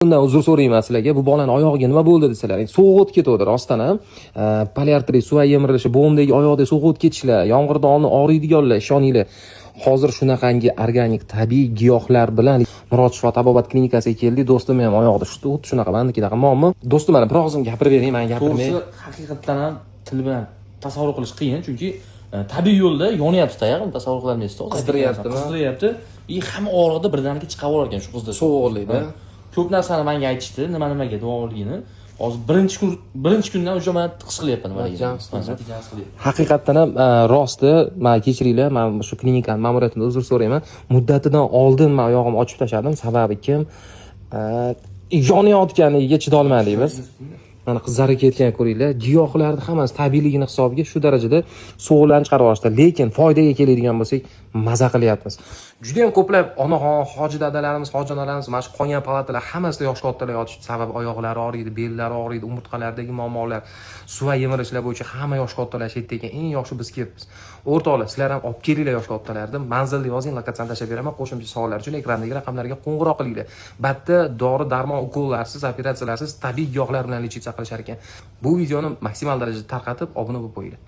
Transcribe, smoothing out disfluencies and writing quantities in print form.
Bundan uzr so'rayman sizlarga. Bu bolani oyog'iga nima bo'ldi desalar, sovuq o'tib ketuvdi rostdan ham. Poliartrit, suyak yemirilishi, bo'g'imdagi, oyoqdagi sovuq o'tib ketishlar, yomg'irdan oldin og'riydiganlar, ishoninglar. Hozir shunaqangi organik, tabiiy giyohlar bilan Murod shifo tabobat klinikasiga keldik. Do'stim ham oyog'ida shu xuddi shunaqa manikidaqa muammo. Do'stim, mana bir og'zim gapirib bering, man gapirmay. To'g'risi, haqiqatdan ham til bilan tasavvur qilish qiyin, chunki tabiiy yo'lda yonyapti tayog'im, tasavvur qilolmaysiz. Qizdiryaptimi? Qizdiryapti и hamma og'riqda birdaniga chiqaverar ekan shu qizda. Sovuqlikda. Ha. Ko'p narsani menga aytishdi, nima nimaga davoligini. Hozir birinchi kun, birinchi kundan уже man his qilyapman nimaligini. Natijani his qilyapsiz. Ha, natijani his qilyapman. Haqiqatdan ham rosti, man, kechiringlar, man shu klinikani ma'muriyatidan uzr so'rayman. Muddatidan oldin man oyog'imni ochib tashladim. Sababi kim? Yonayotganiga chidolmadik biz. Mana, qizarib ketgan, ko'ringlar. Giyohlarni hammasi tabiiyligini hisobiga shu darajada sovuqlarni chiqarib yuborishdi. Lekin foydaga keladigan bo'lsak, maza qilyapmiz. Juda ham ko'plab onaxon, hoji dadalarimiz, hoji onalarimiz mana shu qolgan palatalar hammasida yosh kattalar yotishdi. Sababi oyoqlari og'riydi, bellari og'riydi, umurtqalaridagi muammolar, suyak yemirishlar bo'yicha hamma yosh kattalar shu yerda ekan. Eng yaxshi biz kelibmiz. O'rtoqlar, sizlar ham olib kelinglar yosh kattalarni. Manzilni yozing, lokatsiyani tashlab beraman. Qo'shimcha savollar uchun ekrandagi raqamlarga qo'ng'iroq qilinglar. Batda dori darmon, ukollarsiz, operatsiyalarsiz tabiiy giyohlar bilan лечиться qilishar ekan. Bu videoni maksimal darajada tarqatib, obuna bo'lib qo'yinglar.